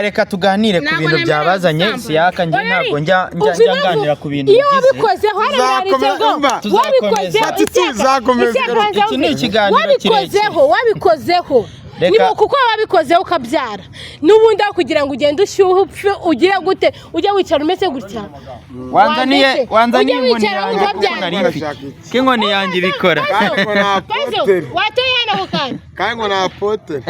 reka tuganire ku Ntabwo bintu nemerewe byabazanye. gusambana. Siyaka, njye ntabwo njya Uzi njya impamvu? nganira ku bintu Iyo bigize. wabikozeho hano Tuzakomeza, biranditse ngo umva. wabikozeho. Fata iti, zakomeza igaruka. Iki ni ikiganiro Wabikozeho, wabikozeho. Niba kuko wabikozeho ukabyara, n'ubundi aho kugira ngo ugende ushyuhe upfe ugire gute, ujya wicara umeze gutya. Wanzaniye Wanditse. wanzaniye Ujye inkoni wicara yanjye wumva kuko byanze. nari mfite ko inkoni yanjye ibikora. Kandi ngo ni Pazo, apotere. wateye hano ako kantu. Kandi ngo ni apotere.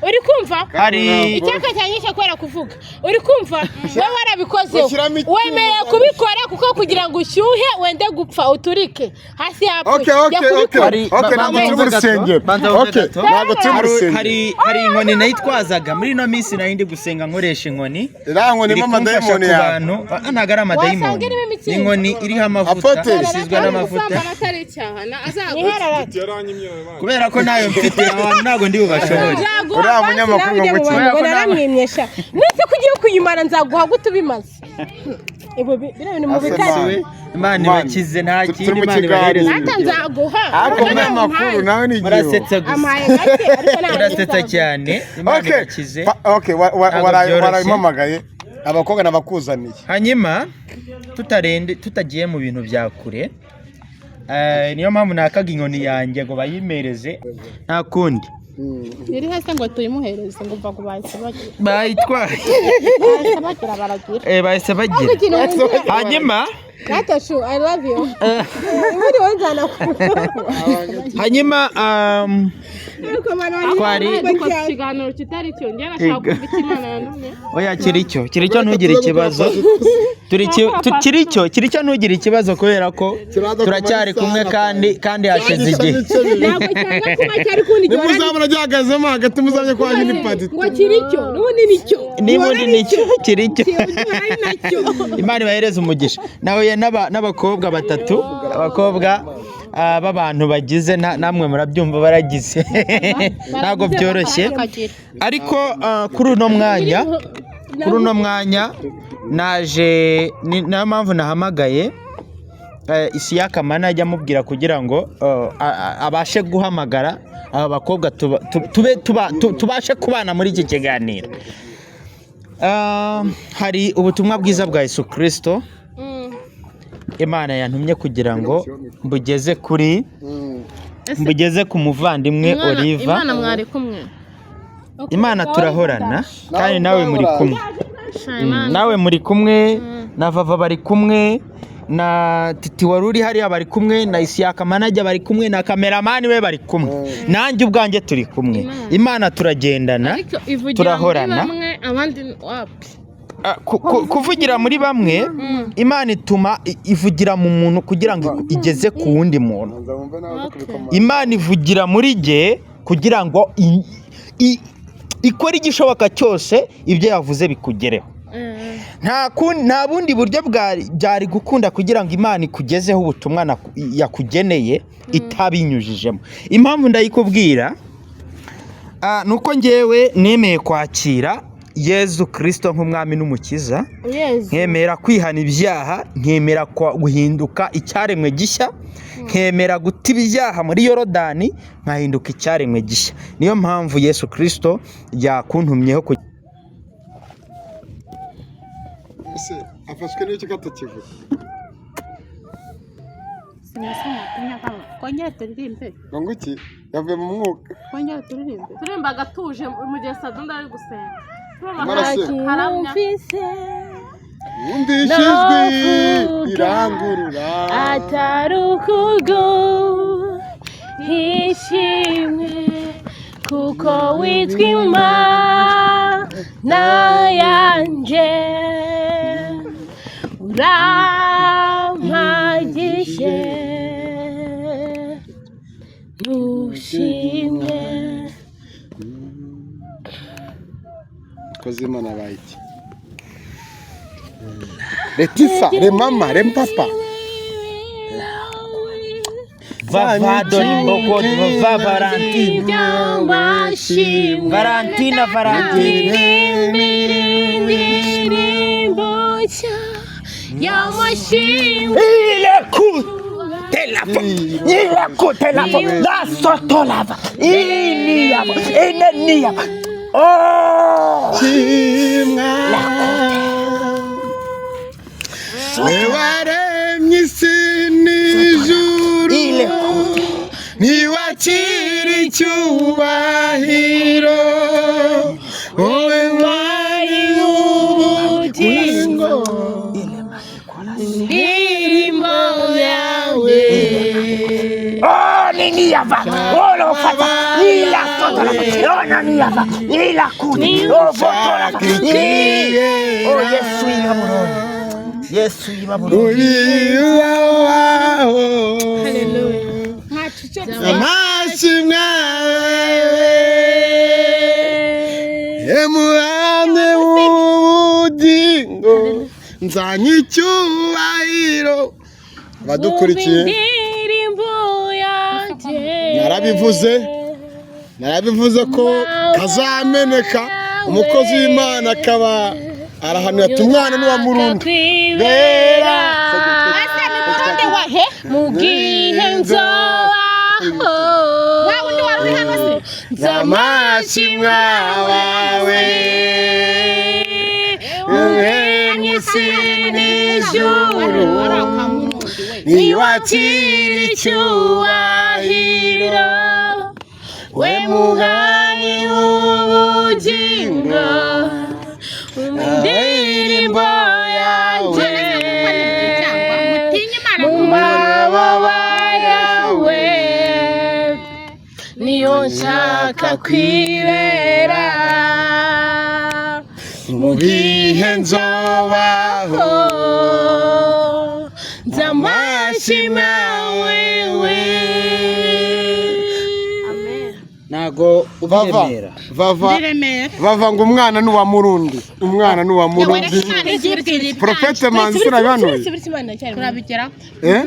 Uri kumva? Hari Icyaka cyanyishe kubera kuvuga. Uri kumva? Wowe warabikozeho, Ushyiramo icyuma. wemerewe kubikora kuko kugira ngo ushyuhe wende gupfa uturike hasi yapfuye. Okay. Jya Okay. kubikora. Okay, ntabwo turi mu Banza wumve gato, rusengero. banza wumve Okay, gato. ntabwo turi mu rusengero. Hari inkoni nayitwazaga muri ino minsi, nari ndi gusenga nkoresha inkoni. Iriya nkoni Iri irimo kumfasha amadayimoni ku yawe. bantu. Ntabwo ari amadayimoni. Wasanga irimo imikindo. Ni inkoni iriho amavuta, Apotre. isizwe n'amavuta. Gusambana atari icyaha na azaguca. Niherarate. Kubera ko nayo mfite, abantu ntabwo ndi bubashobore. Nzaguha Uriya basi, munyamakuru nawe ujye ngo mu nguki. bantu ngo naramwimyesha ndetse ko ugiye kuyimara, nzaguha gute ubimaze? Ibo biriya bintu mu Ase bitare. man. Imana Imana. ibakize, nta Turi kindi mu Imana ibahereza. kiganiro. Ata nzaguha. Ariko umunyamakuru nawe ni igihu. Murasetsa gusa. Amaye gake, ariko ntabwo Murasetsa nzaguha. cyane, Imana Okay. ibakize. Okay, Ntabwo byoroshye. warampamagaye, abakobwa nabakuzaniye. Hanyuma tutarende, tutagiye mu bintu bya kure, niyo mpamvu nakaga inkoni yanjye ngo bayimereze, nta kundi. Iri hese ngo tuyimuhereze, ngo mva ngo bahise bagira Bayitwaye. bahise bagira baragira. Bahise bagira. Ikintu wumvira. Hanyuma Natashu, I love you. Ubundi wowe nzanakubona. Hanyuma Ariko abantu bari Twari- Dukoze ikiganiro kitari cyo, njye nashaka kumva icyo Imana yantumye. Oya, kiri cyo, ntugire ikibazo. Turi kiri cyo, ntugire ikibazo kubera ko Kiraza turacyari kumara kumwe isaha. kandi hashize igihe. Ntabwo cyanga kuba cyari kundi gihe. Nimuzabona gihagazemo hagati, muzabye kwa nyine padi. Ngo kiri cyo n'ubundi ni cyo. N'ubundi nicyo kiri cyo. Ari nacyo. Imana ibahereze umugisha. Nahuye n'abakobwa batatu, abakobwa b'abantu bagize namwe murabyumva, baragize, ntabwo byoroshye. Ariko kuri uno mwanya naje niyo mpamvu nahamagaye Isiyaka Mana ajya amubwira kugira ngo abashe guhamagara aba bakobwa tube tubashe kubana muri iki kiganiro. Hari ubutumwa bwiza bwa Yesu Kirisito Imana yantumye kugira ngo mbugeze kuri mbugeze ku muvandimwe Oliva. Imana mwari kumwe? Imana turahorana, kandi nawe muri kumwe. Sha, Imana. Nawe muri kumwe na Vava, bari kumwe na Titi wari uri hariya, bari kumwe na Isiyaka Manajya, bari kumwe na kameramani we, bari kumwe nanjye ubwanjye, turi kumwe. Imana turagendana. Ariko ivugira muri Turahorana. bamwe, abandi wapi. Kuvugira muri bamwe, Imana ituma ivugira mu muntu kugira ngo igeze ku wundi muntu. Imana ivugira muri jye kugira ngo ikore igishoboka cyose ibyo yavuze bikugereho. Nta bundi buryo byari gukunda kugira ngo Imana ikugezeho ubutumwa yakugeneye itabinyujijemo. Impamvu ndayikubwira, ni uko ngewe nemeye kwakira Yezu Kirisito nk'umwami n'umukiza, Yezu. nkemera kwihana ibyaha, nkemera guhinduka icyaremwe gishya, nkemera guta ibyaha muri Yorodani, nkahinduka icyaremwe gishya. Niyo mpamvu Yesu Kirisito yakuntumyeho. Ese afashwe n'icyo katakivuga? Kongera turirimbe. Ngo iki? Yavuye mu mwuka. Kongera turirimbe. Turirimba agatuje mu gihe Sadunda ari gusenga. Amaraso. Haramya. Numvise Wumvishe ijwi Navuga rirangurura atari ukugu hishimwe, kuko witwa Imana yanjye, urampagije, ntushimwe. Koze Imana abaye iki? Letisa remama rempapa. Vavado rimboko va Valentina. Valentina, Valentina. Indirimbo nshya y'amashimwe. Ilekutelapo, ilekutelapo, lasotolava, iniava, ineniava. Oh! Shimwa, we waremye isi n'ijuru, ntiwakira icyubahiro, wowe wari ubugingo. Indirimbo yawe. Oh, niniava, olofata, ilasotolava, onaniava, ilakuni, ovotolava, Oh, Yesu ibaburoni. Yesu ibaburoni. Uri uwaho amashimwe, emuhamye w'ubugingo, nzanye icyubahiro. Abadukurikiye, indirimbo yanjye. Narabivuze ko kazameneka, umukozi w'Imana akaba arahanuye ati umwana ni uwa Murundi. Kwibera Ese ni Murundi wahe? Mu gihe nzobaho. Wa wundi wari uri hano se? N'amashimwe wawe, umwemye isi n'ijuru, ntiwakira icyubahiro, we muhaye ubugingo, indirimbo yanjye. nshaka kwibera Mu bihe nzobaho nzamashima wewe. Ntago Vava ubiremera. Vava. Biremera. Vava ngo umwana ni uwa Murundi, umwana ni uwa Murundi. Prophète Manzi sinabihanuye. Turabigeraho. Eh.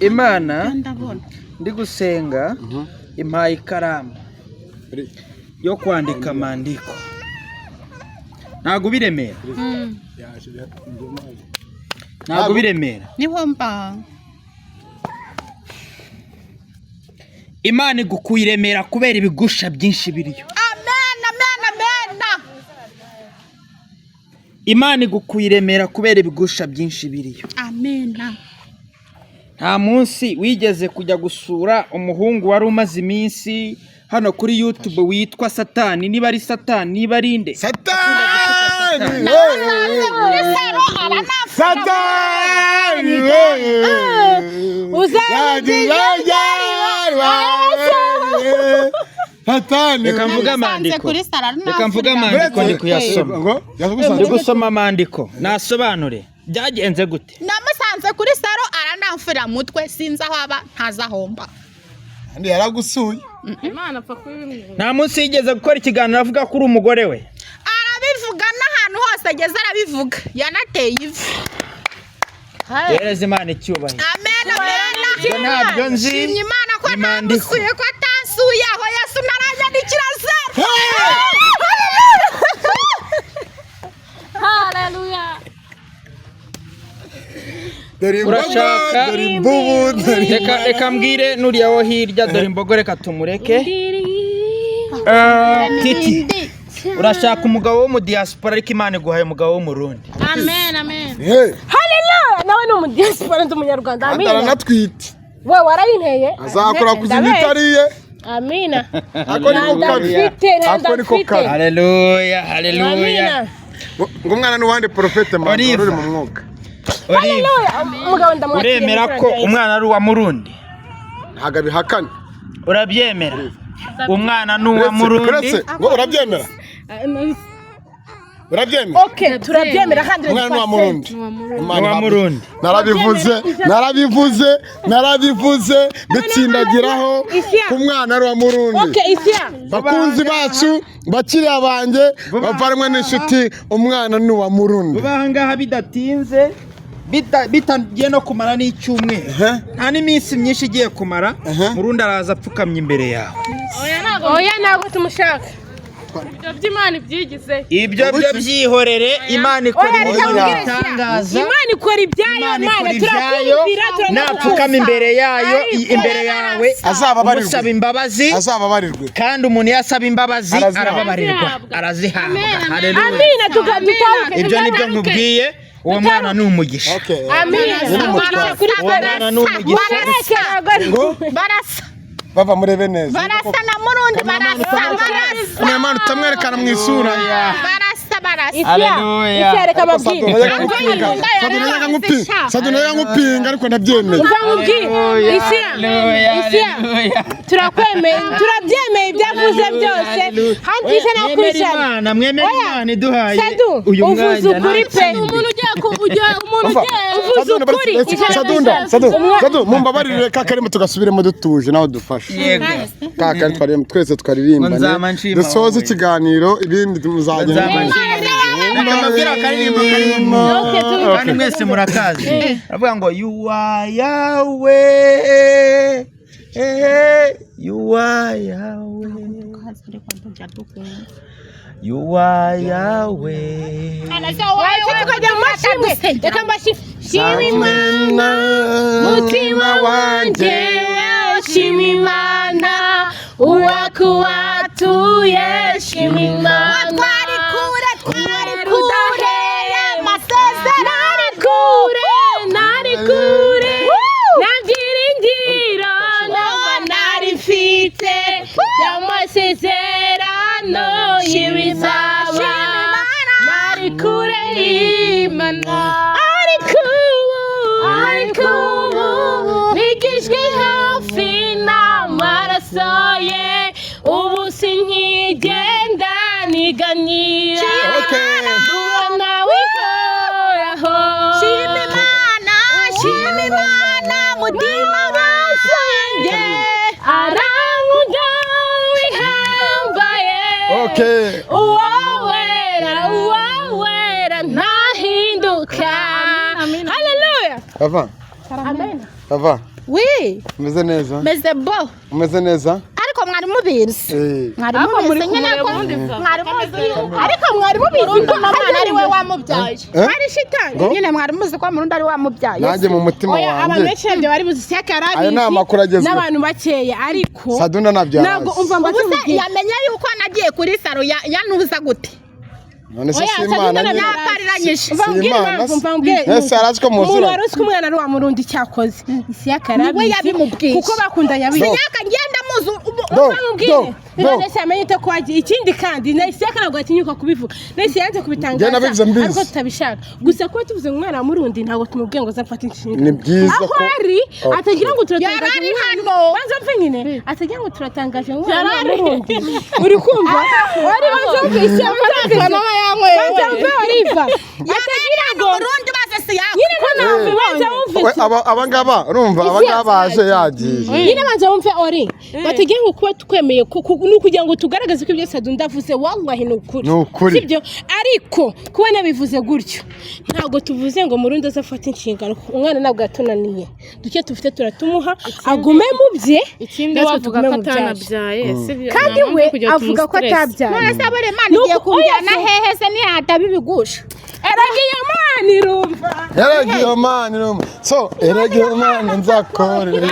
Imana Ndabona. ndi gusenga impaye ikaramu yo kwandika amandiko. Ntago ubiremera, ntago ubiremera. Niho mba. Imana igukuye i Remera kubera ibigusha byinshi biriyo. Amen, amen, amen. Imana igukuye i Remera kubera ibigusha byinshi biriyo. Amen. Nta munsi wigeze kujya gusura umuhungu wari umaze iminsi hano kuri YouTube witwa Satani, niba ari Satani, niba ari nde? Satani, Satani. Satani. Reka mvuge amandiko. Kuri sara. Reka mvuge amandiko, ndi kuyasoma. Ngo yagusanze? Ndi gusoma amandiko, nasobanure byagenze gute. Namusanze kuri saro aranamfura mutwe, sinzi aho aba, ntazi aho mba. Kandi yaragusuye. Imana apfa kubimwira. Nta munsi yigeze gukora ikiganiro avuga ko uri umugore we? Arabivuga n'ahantu hose ageze arabivuga, yanateye ivi. Hereza Imana icyubahiro. Amen, amen. Ibyo ntabyo nzi. Shimye Imana ko Imandiko. ntamusuye, ko atansuye aho. Yesu ntaranyandikira zeru. Haleluya. Dore imbogo. Urashaka- Dore imbubu, dore. Reka mbwire nuriya wo hirya, dore imbogo, reka tumureke. Titi, urashaka umugabo wo mu diaspora, ariko Imana iguhaye umugabo w'Umurundi. Amen, amen. Hey, Haleluya! Nawe ni umudiaspora, ndi umunyarwanda. kandi Amina. aranatwite. We warayinteye. Azakora kuzima Ndabe- itariye. Amina. Ako niko kabi. Ndafite. Ako niko Ndafite. kabi. Haleluya, haleluya. Amina. Ngo umwana ni uwande, Prophète Manzi? Olive. Wari uri mu mwuka. Olive, Haleluya! Umugabo ndamwakiriye. uremera ko umwana ari uwa Murundi? Ntabwo abihakana. Urabyemera, umwana ni uwa Murundi? Uretse ngo urabyemera, urabyemera? Okay, turabyemera 100%. Umwana ni uwa Murundi. Imana Ni uwa ihabwe. Murundi. Narabivuze, narabivuze, narabivuze, mbitsindagiraho Isia. ku mwana ari uwa Murundi. Okay, Isia. Bakunzi bacu, bakiriya banjye, bavanywe n'inshuti, umwana ni uwa Murundi. Vuba aha ngaha bidatinze, bitagiye no kumara n'icyumweru, nta n'iminsi myinshi igiye kumara, Murundi araza apfukamye imbere yawe. Oya, ntabwo. Oya, ntabwo tumushaka. Ibyo by'Imana ibyigize. Ibyo byo byihorere, Imana ikora Oya, reka ibintu nkubwire, bitangaza. Imana ikora ibyayo. Imana Imana ikora ibyayo. turakumvira, turanagukunda. Napfukama imbere yayo, imbere yawe, Azababarirwe. umusaba imbabazi. Azababarirwe. Kandi umuntu iyo asaba imbabazi Arazihabwa. arababarirwa. Arazihabwa. Arazihabwa. Amen, amen. Haleluya. Amina, dutahuke. Ibyo nibyo nkubwiye, uwo mwana ni umugisha. Okay. Amina. Ni umutware. Kuri Uwo mwana ni umugisha. Barareke, ntabwo ari- Ngo Barasa. bava murebe neza. Barasa na Murundi, barasa, barasa. Kameraman, utamwerekana mu isura. Barasa, barasa. Isia, Haleluya. Isia, reka ababwire. Sadu najyaga nkupinga, ariko ndabyemeye. Umva nkubwire. Isia, Isia, turakwemeye, turabyemeye ibyo avuze byose. Handi 100%. Imana, mwemere. Oya, Imana iduhaye Sadu, uyu uvuze mwanya ukuri pe. Umuntu ugiye ku ugiye umuntu ugiye Uvuze ukuri. Sadunda, Sadu, Sadu, mumbabarire ka karimo tugasubiremo dutuje, nawe dufashe. Yego. Ka kari twarimo twese twaririmbane. Ngo nzama nshima Dusoze wowe. ikiganiro, ibindi muzagenda. Nzama nshima. Reka mbabwire akaririmbo karimo Okay, turi- kandi mwese murakazi, aravuga ngo "You are Yahweh, eh, you are Yahweh, you are Yahweh." Wahise tukajya mu mashimwe. Reka mbashime. Shima Imana, mutima wanjye, shima Imana, uwakuwatuye, shima Imana. Twari kure, twari kure y'amasezerano. Nari kure, nari kure, nta byiringiro naba nari mfite y'amasezerano y'ibizaba. Nari kure y'Imana, ariko ubu, ariko ubu nigijwe hafi nayo. Niganyira. Okay. Ndubona wihoraho. Shima Imana, shima Imana, mutima wanjye. Arankunda wihambaye. Okay. Uwawera, uwawera, ntahinduka. Haleluya. Ava. Ava. Wi, Umeze neza? meze bo. Umeze neza? Ariko mwari mubizi. Eh. Mwari Ariko muri mubizi nyine kumureba ko ubundi bwa- mwari muzi ariko mwari mubizi ko mama ari we wamubyaye. Eh? Ari shitani. Ngo? Nyine mwari muzi ko Murundi ari we wamubyaye. Nanjye mu mutima Oya, abantu wanjye. benshi ntabyo bari buzi, Isiyaka yari Ayo ni abizi amakuru agezweho. n'abantu bakeya, ariko Saduna ntabyo ntabwo yarazi. umva mbaze Ubu se nkubwire. yamenye yuko nagiye kuri saro yanuza gute? None se Oya, si Saduna Imana ntabyo nyine? yarazi. Yapariranyije. Umva nkubwire Imana impamvu, se. umva nkubwire. Ese arazi ko muziranye? Umuntu wari uzi ko umwana ari uwa Murundi cyakoze Isiyaka yari Niwe abizi, yabimubwiye. kuko bakundanye abizi. Do. Isiyaka ngenda muzi Do. Umva nkubwire. Do. Do. None se yamenye ute ko wagiye? Ikindi kandi na Isiyaka ntabwo atinyuka kubivuga, na Isiyaka yanze kubitangaza, Njye nabivuze mbizi. ariko tutabishaka. Gusa kuba tuvuze ngo umwana wa Murundi, ntabwo tumubwiye ngo azafate inshingano. Ni byiza aho ko- ari Okay. atagira ngo turatangaje Yarari umwana. hano. Banza mve nyine, atagira ngo turatangaje umwana wa Murundi, uri kumva? Wari banza mve, Isiyaka, banza mve, banza mve, Oliva, atagira ngo Murundi baze Isiyaka. Nyine ko nawe banza wumve. We, aba ngaba urumva, aba ngaba baje yagiye. Nyine banza wumve ori, batubwiye ngo kuba twemeye ni ukugira ngo tugaragaze ko ibyo Sadunda avuze wallahi ni ukuri. Ni ukuri. Sibyo? Ariko kuba nabivuze gutyo, ntabwo tuvuze ngo Murundi azafate inshingano. Umwana ntabwo yatunaniye, duke tufite turatumuha, agume mu bye, Ikindi natwe wavuga tugume ko mu byacu. atanabyaye, sibyo? Kandi Nta mpamvu we yo kujya avuga ko tumustress. atabyaye. None se buri Imana Nuko igiye kunjyana oya se. hehe se nihataba ibigusha? Erega iyo Mana irumva. Erega iyo Mana irumva. So, erega iyo Mana nzakorera.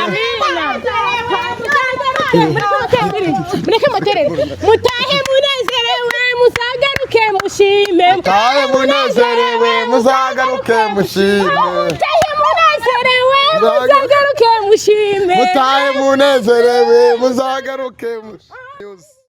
Mureke muterere, mutahe munezerewe, muzagaruke mushime. Mutahe munezerewe, muzagaruke mushime. Mutahe munezerewe, muzagaruke mushime. Mutahe munezerewe, muzagaruke mushime.